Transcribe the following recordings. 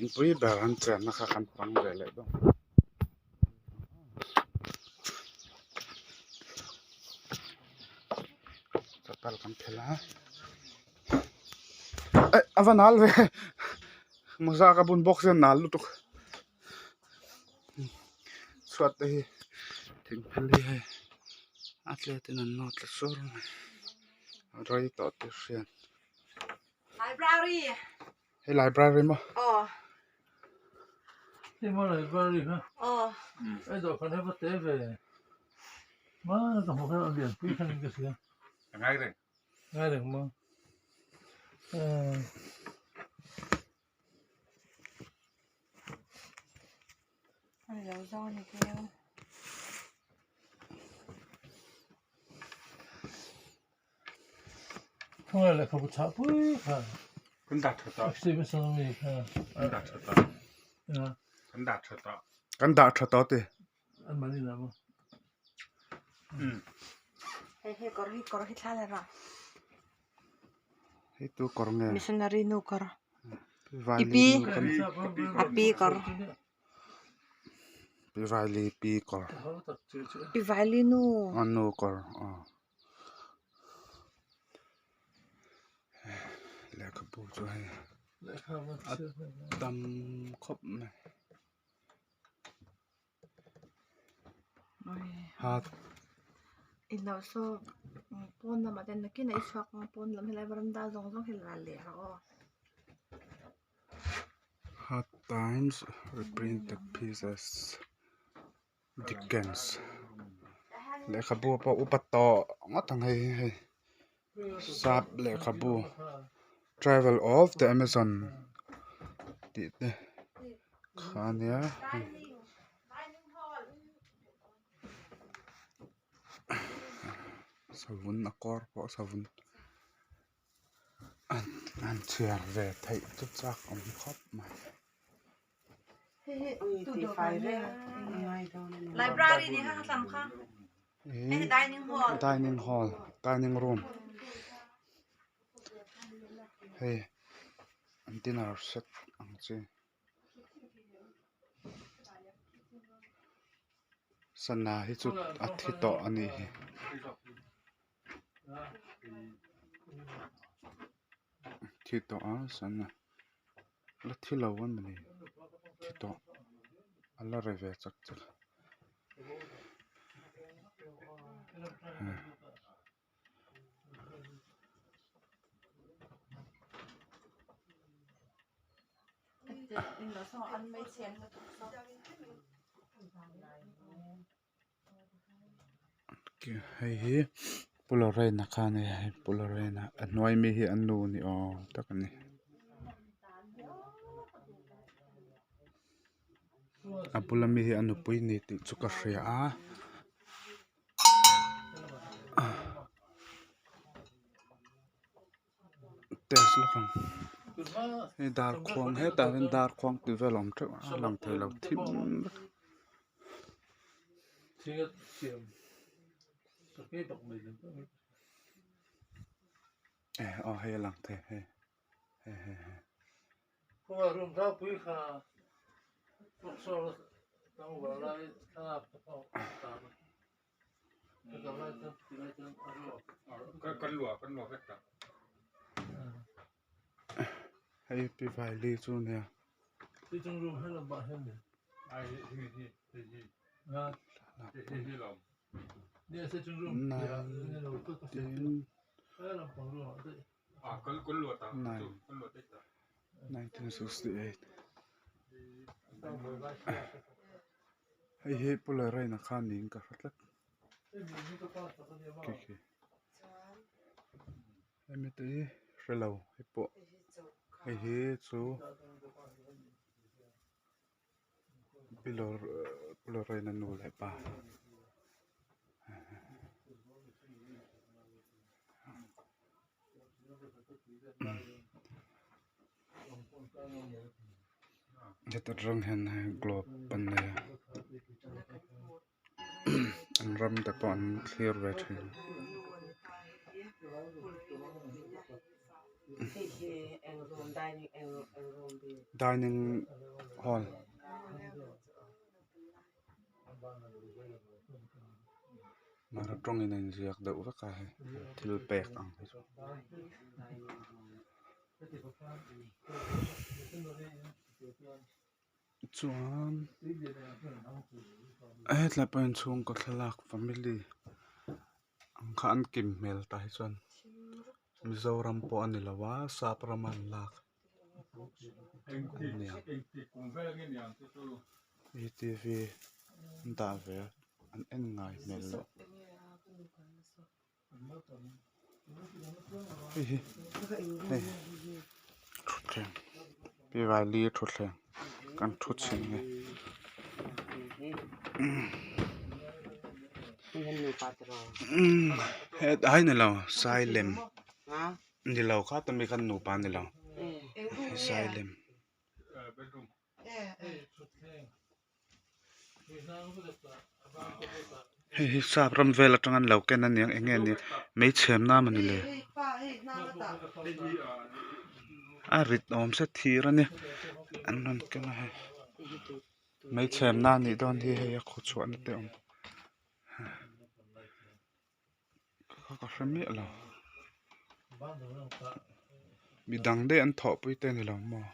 Inpui ber an chenna kha kan pang ve leh dawn. Chapal kan phelh a eh a va nal ve mawza ka bun bawk sia nal lutuk chhuat te hi thing phel hi hei a tlet in an nawt tla sur mai a rei tawh tih hriat. Library. Hei library maw? Aw. Hei maw library kha? Aw. Hei dawhkan hi va te ve. Hmana ka hmuh khan a lian pui khan in ka hria. A ngai reng. Ngai reng maw? Aaa. Ani lo zawng ani keu. Khawngaih lehkhabu chhah pui kha. Kan dah tha tawh. Stevenson a mi kha. Kan dah tha tawh. Kan dah tha tawh. Kan dah tha tawh ti. An mahni dah maw? Hei hei kawr hi kawr hi thla la rawh. Hei tu kawr nge? Missionary nu kawr. Pi Pi Vaili a pi kawr. Pi Vaili pi kawr. Pi Vaili nu. A nu kawr aw. Lehkhabu chu hei a tam khawp mai. Hat. Ilo saw pawn lamah te nakinah i chhuak ang a pawn lam helai varanda zawng zawng hi la leh rawh aw. Hard times reprinted pieces Dickens lehkhabu pawh upa tawh ngawt ang hei hei sap lehkhabu travel of the amazon tih te kha a nia savun a kawr pawh savun. An chhiar ve theih chu chak awm khawp mai. Dining hall dining room hei an dinner set ang chi sana hi chu a thi tawh a nih hi. Thi tawh a sana la thi lo a ni thi tawh a la ri ve chak chak Hei hi Pu Lorrain-a kha a ni a hei Pu Lorrain-a a hnuai mi hi a nu ni awm tak a ni. A bula mi hi a nupui ni tih chu ka hria a. Test lawk ang hei darkhuang hetah hian darkhuang tih vel a awm teuh a a lang thei lo thim vek. Aw hei a lang thei hei hei hei hei. Hei pi Vaili chu a nia. 1968 Hei hi Pu Lorraine-a kha niin ka hre tlat khi khi hemi te hi hre lo hei pawh hei hi chu Pi Lorraine-a nu leh pa. Heta tang hian hei globe an nei a an ram te pawh an thlir ve thin. Dining hall. Mara tawngin a inziak deuh vek a hei thil pek ang hi chu. Chuan hetlai pawh hian chhungkaw thlalak family ang kha an kim hmel tah hi chuan Mizoram pawh a ni lo a sap rama an lak a ni ang E T V an dah ve a an en ngai hmel loh. Hei hi hei thutthleng pi vaili thutthleng kan thu chhin nge hetlai ni lo sai lem ni lo kha tumi khan nupa ni lo sai lem. Hei hi sap ram vel atang an lo ken aniang eng nge ni mai chhem na mawni le a rit awm se thir ania an rawn ken a hei mai chhem na anih dawn hi hei a khaw chhuah na te a awm ka hre miah lo midang daih an thawhpui te a ni lo maw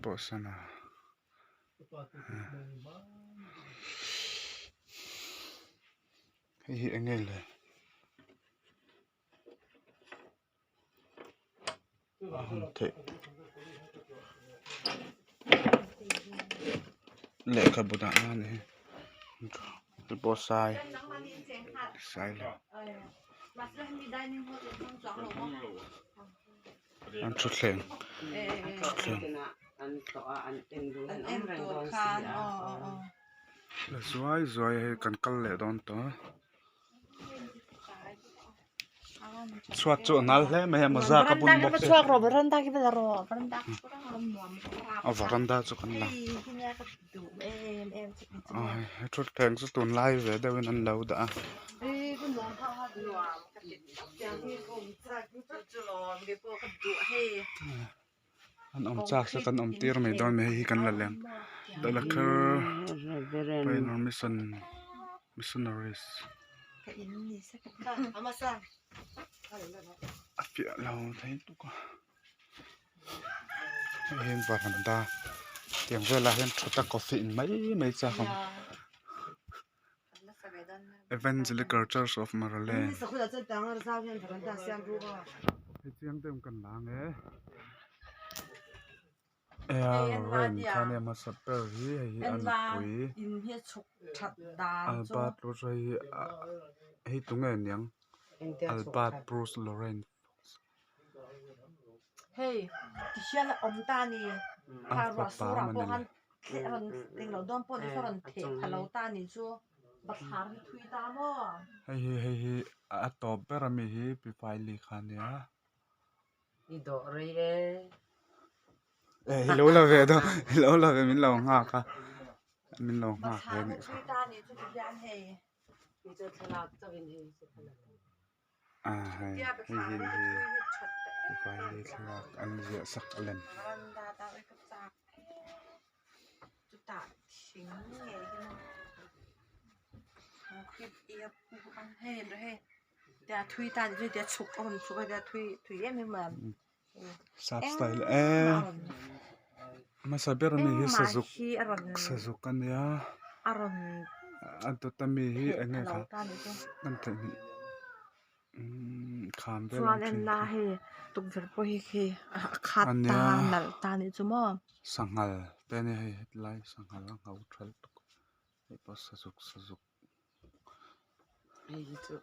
pawh sana hei hi eng nge le. A hun theih lehkhabu dah na ani te pawh sai sai lo an thutthleng thutthleng la zuai zuai a hei kan kal leh dawn tawh a. Chhuat chu a nal hle mai a mawza ka bun bawk si a varanda chu kan lang a thutthleng chu tunlai ve deuhin an lo dah a. An awm chak se kan awm tir mai dawn mai hei hi kan la leng Dalakher Pioneer Mission Missionaries a fiah lo thei tuk a hei hian varanda tiang velah hian thut a coffee in mai mai chak ang. Evangelical Church of Maraland hetiang deuh kan la ang e Aaron kha nia hmasa ber hi hei hi a nupui Albert Bruce hei hi hei tunge aniang Albert Bruce Lawrence. Hei tihian a awm ta a ni kha ruah surah pawh khan thleh rawn englo dawn pawh ni kha rawn theh pha lo ta a nih chu bathlar hi thui ta maw. Hei hi hei hi a tawp ber ami hi pi Paili kha ania. I dawh rei e. E hi lo la ve dawn hi lo la ve min lo nghak a min lo nghak ve anih kha. Bathlar hi thui ta a nih chu tihian hei. Ah hei hei hi hi Paili thlalak an ziah sak a lem. Sap style e hmasa ber ami hi sazuk sazuk a nia a dawt ami hi eng nge kha kan theih umm kham vel ang thin kha a nia sanghal te a nia hei hetlai sanghal a ngho tha lutuk hei pawh sazuk sazuk. Hei hi chu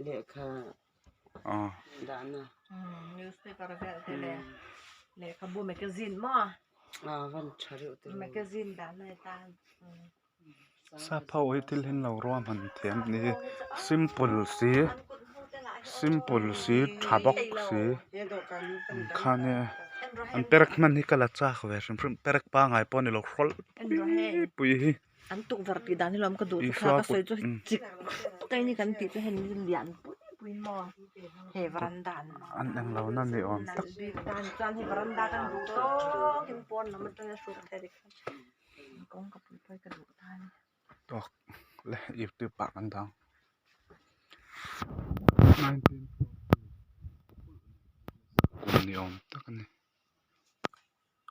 lehkha dahna newspaper vel te leh lehkhabu magazine maw a van tha reuh te magazine dahna ni ta sap ho hi thil hi an lo ruahman thiam ni hi simple si simple si tha bawk si khania an perek hman hi ka la chak ve hrim hrim perek pangai pawh a ni lo hrawlh pui pui hi. An tukverh tih dan hi lawm ka duh chu kha ka sawi chu chik kai ni kan tih chu hei ni lian pui. tlangpuiin maw hei varanda an An englo na ni awm tak. Nalh bik ta ani chuan hei varanda kan duh tawkin pawn lam atanga hrut theih a ni kawngka pui pawh hi ka duh ta a ni. Tawk le youtube ah kan dang. Kum ni awm tak a ni.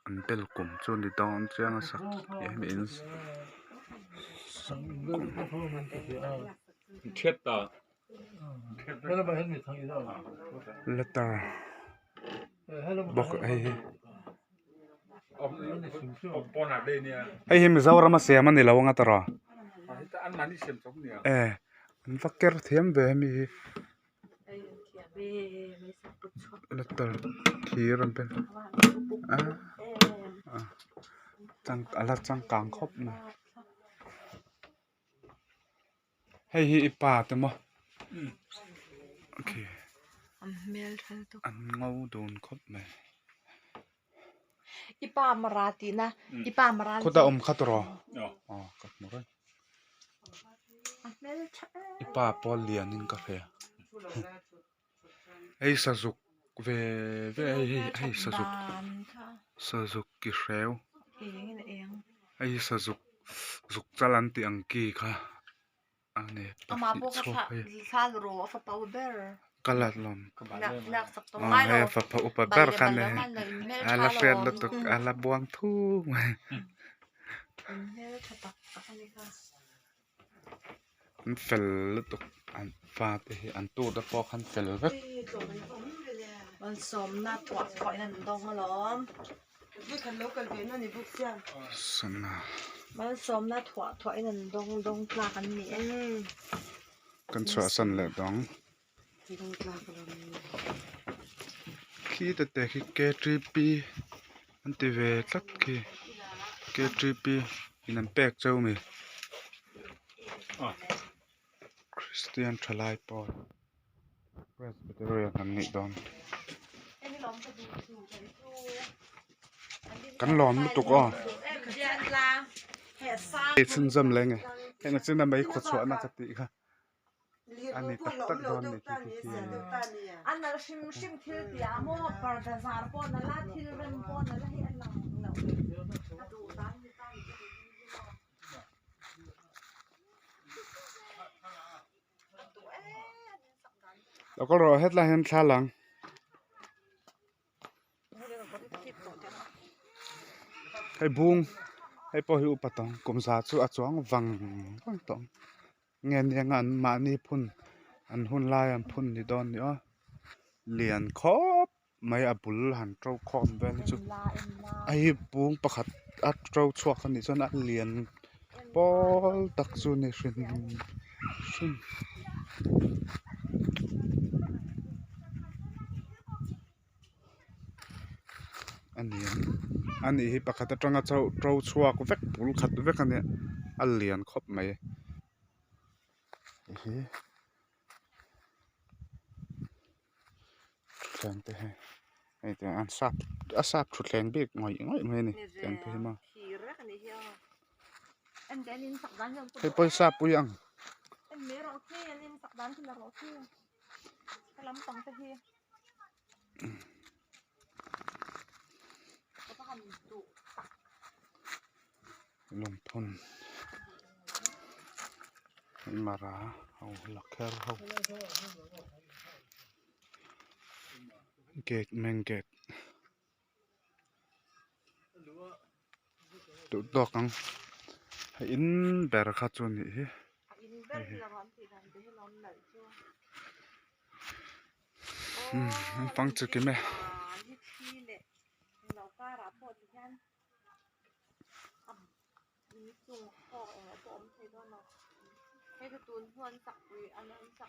An bel kum chu ni dawn chiang a sak em in sak kum. Letter bawk hei hi hei hi Mizoram a siam a ni lo anga tawrh e an va ker thiam ve hemi hi. Letter thir an pen a a la changkang khawp mai hei hi i pa te maw an ngo dun khawp mai. Khuta awm kha tawh rawh aw ka hmu reng i pa pawh lianin ka hria hei sazuk ve ve hei hei hei sazuk sazuk ki hreu hei hi sazuk zuk chal an tih ang ki kha. Amah pawh kha thla thla la rawh a fapa upa ber. Ka la lawm. Aw hei a fapa upa ber kha ni a la hriat lutuk a la buang thu mai. An fel lutuk an fa te hi an tu te pawh khan fel vek. Sana. Kan chhuahsan leh dawng. Khi te te khi ktp an ti ve tlat khi ktp in an pek cheu mi Christian thalai pawl Presbyterian an nih dawn kan lawm lutuk aw hei chhunzawm leh nge heng a china mai khawchhuahna ka tih kha a ni tak tak dawn ni khi khi khi Lo kal rawh hetlai hian thla lang. Hei bung hei pawh hi upa tawng kum za chu a chuang vang vang tawh ang nge nia an mahni phun an hun lai an phun ni dawn ni aw lian khawp mai a bul han to khawm vel hi chu hei hi bung pakhat a to chhuak a nih chuan a lian pawl tak chu a ni hrim hrim. A ni ang a nih hi pakhat atanga to chhuak vek bul khat vek a nia a lian khawp mai hei hi. Thutthleng te hi hei te an sap a sap thutthleng bik ngawih ngawih mai a ni tiang te hi maw hei pawisa pui ang. Lungphun mara ho lakher ho gate main gate duh tawk ang a in ber kha chu a nih hi naupang chi kim e.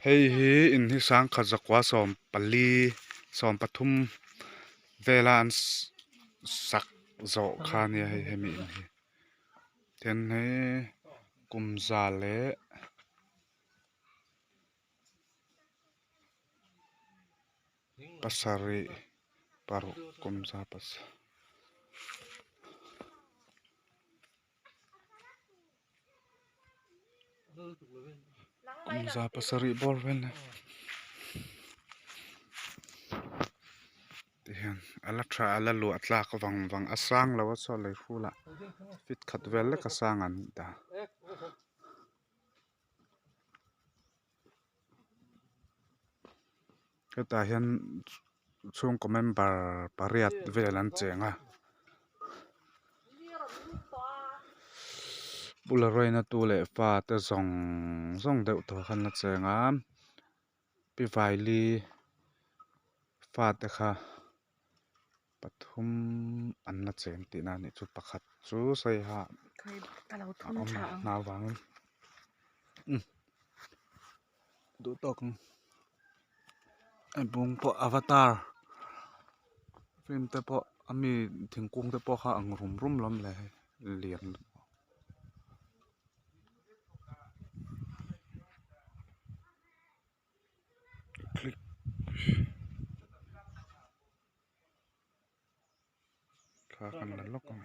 Hei hi in hi sangkhat zakua sawm pali sawm pathum vela an sak zawh kha a nia hei hemi in hi tin hei kum za leh. Pasarih paruk kum za kum za pasarih bawr vel a ni. Tihian a la tha a la luah tlak vang vang a sang lo a saw lei hrulah fit khat vel lek a sang an dah. Hetah hian chhungkaw member pariat vel an cheng a Polaroid-a tu leh fa te zawng zawng deuh tawh khan la cheng a Pi Vaili fate kha pathum an la cheng tihna a nih chu pakhat chu saiha a awm a hna avangin umm duh tawk ang hei bung pawh avatar film te pawh a mi thingkung te pawh kha ang rum rum lawm le hei lian. Click thla kan la lawk ang.